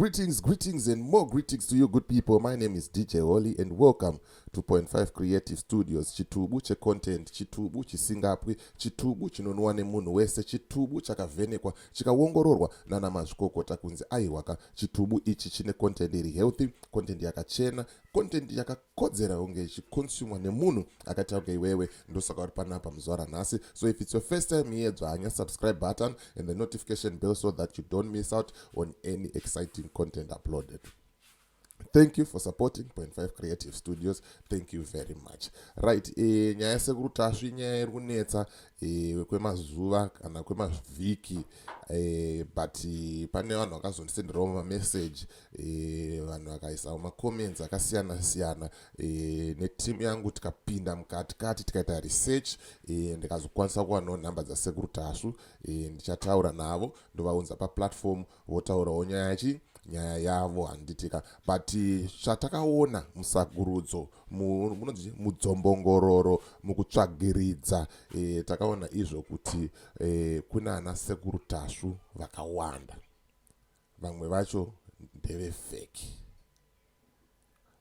Greetings, greetings, and more greetings to you, good people. My name is DJ Holly, and welcome to Point 5 Creative Studios. Chitubu checontent, chitubu chisingapwi, chitubu chinonwa nemunhu wese, chitubu chakavhenekwa, chikaongororwa nana mazvikokota kunzi aiwaka, chitubu ichi chine content iri healthy, content yakachena, content yakakodzera kunge ichiconsumwa nemunhu akaita kunge iwewe. Ndosaka uri panapa muzuva ranhasi. So if it's your first time here, dzvanya subscribe button and the notification bell so that you don't miss out on any exciting content uploaded. Thank you for supporting Point 5 Creative Studios. Thank you very much. Right, nyaya yaSekuru Tasvu, nyaya iri kunetsa kwemazuva kana kwemavhiki, but pane vanhu vakazondisenderawo mameseji, vanhu vakaisawo macomments akasiyana siyana, netimu yangu tikapinda mukati kati tikaita research, ndikazokwanisa kuwanawo nhamba dzaSekuru Tasvu. Ndichataura navo, ndovaunza paplatform, votaurawo nyaya yachi nyaya yavo, handitika? But chatakaona musakurudzo, munonzi mudzombongororo, mukutsvagiridza, takaona izvo kuti kuna ana Sekuru Tasvu vakawanda, vamwe vacho ndevefake.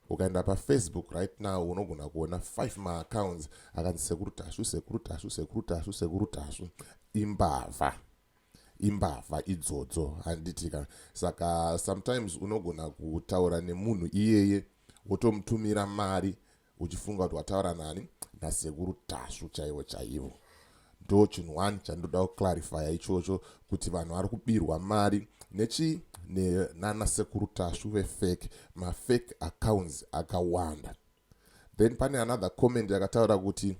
Ukaenda paFacebook right now, unogona kuona 5 maaccounts akanzi Sekuru Tasvu, Sekuru Tasvu, Sekuru Tasvu, Sekuru Tasvu. Imbavha, imbavha idzodzo, handitika? Saka sometimes unogona kutaura nemunhu iyeye, wotomutumira mari uchifunga kuti wataura nani? NaSekuru Tasvu chaivo chaivo. Ndo chinhu one chandoda kuclarifya ichocho, kuti vanhu vari kubirwa mari nechi nana Sekuru Tasvu vefake, mafake accounts akawanda. Then pane another comment yakataura kuti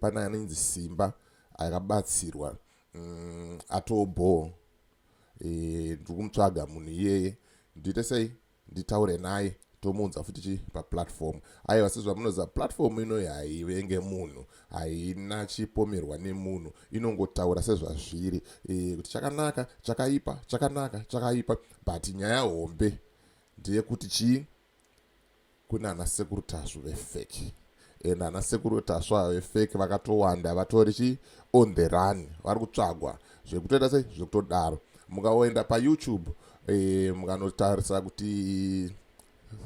pane anonzi Simba akabatsirwa, atobho, ndiri kumutsvaga munhu iyeye, ndiite sei, nditaure naye, tomuudza futi chi paplatform. Aiwa, sezvamunoziva, platform inoyi haivenge munhu, haina chipomerwa nemunhu, inongotaura sezvazviri, kuti chakanaka, chakaipa, chakanaka, chakaipa. But nyaya hombe ndeyekuti chii? Kuna ana Sekuru Tasvu vefake, and ana Sekuru Tasvu ava vefake vakatowanda, vatori chi on the run, vari kutsvagwa zvekutoita sei, zvekutodaro. Mukaoenda paYouTube, mukanotarisa kuti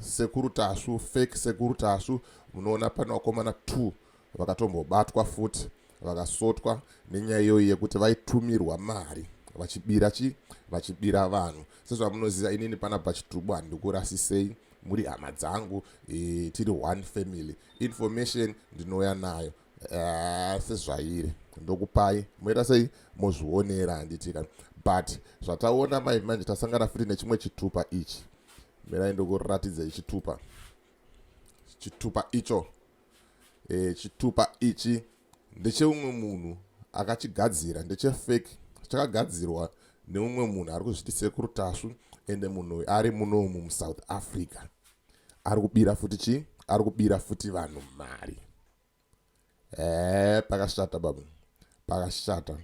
Sekuru Tasvu fake, Sekuru Tasvu, munoona pane vakomana 2 vakatombobatwa futi, vakasotwa nenyaya iyoyi yekuti vaitumirwa mari vachibira chi vachibira vanhu. Sezvamunoziva, inini panapa chitubu handikurasisei, muri hama dzangu, tiri one family. Information ndinouya nayo sezvairi, ndokupai, moita sei, mozvionera, handitika? But zvataona mai manje, tasangana futi nechimwe chitupa ichi. Mirai ndokuratidzai chitupa, chitupa icho. Chitupa ichi ndecheumwe munhu akachigadzira, ndechefake, chakagadzirwa neumwe munhu ari kuzviti Sekuru Tasvu, ende munhu uyu ari munomu muSouth Africa, ari kubira futi chi ari kubira futi vanhu mari. Pakashata baba, pakashata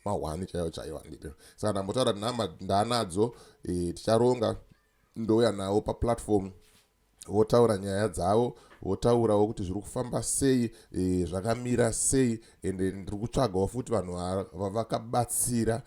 mahwani chaivo chaivo, handiti? Saka ndambotaura nhamba ndaanadzo, ticharonga, ndouya nawo paplatform, votaura nyaya dzavo, votaurawo kuti zviri kufamba sei, zvakamira sei. Ende ndiri kutsvagawo futi vanhu vavakabatsira,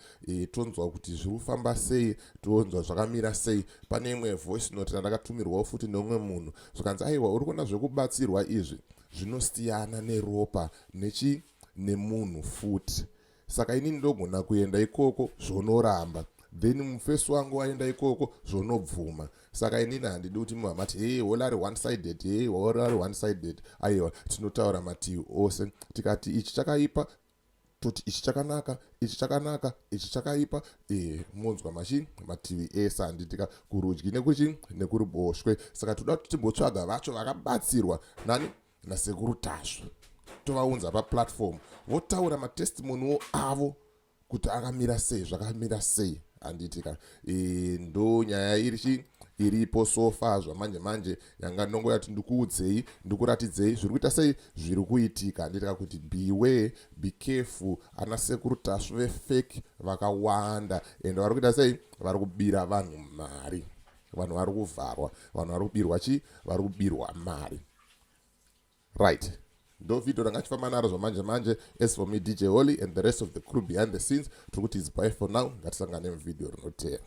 tonzwa kuti zviri kufamba sei, tonzwa zvakamira sei. Pane imwe voice note randakatumirwawo futi neumwe munhu, zvikanzi, "Aiwa, uri kuona zvekubatsirwa izvi zvinosiyana neropa nechi nemunhu futi. Saka inini ndogona kuenda ikoko zvonoramba, then mufesi wangu waenda ikoko zvonobvuma. Saka inini handidi kuti munhu amati, 'Hey, Holy ari one sided, hey, Holy ari one sided.' Aiwa, tinotaura mativi ose. Tikati ichi chakaipa, toti ichi chakanaka, ichi chakanaka, ichi chakaipa, monzwa machi mativi ese, handitika? Kurudyi nekuchi nekuruboshwe. Saka toda kuti timbotsvaga vacho vakabatsirwa nani, naSekuru Tasvu, tovaunza paplatform, votaura matestimoniwo avo kuti akamira sei, zvakamira sei, handitika? Ndo nyaya iri chi iripo so far zvamanje manje yanga ndongoya kuti ndikuudzei, ndikuratidzei zviri kuita sei, zviri kuitika, handitika? Kuti beware, be careful, ana Sekuru Tasvu vefake vakawanda, ende vari kuita sei? Vari kubira vanhu mari, vanhu vari kuvharwa, vanhu vari kubirwa chi vari kubirwa mari. Right, ndo video ranga chifamba naro zvamanje manje. As for me, DJ Holly, and the rest of the crew behind the scenes, tiri kuti is bye for now. Ngatisangane muvideo rinotera.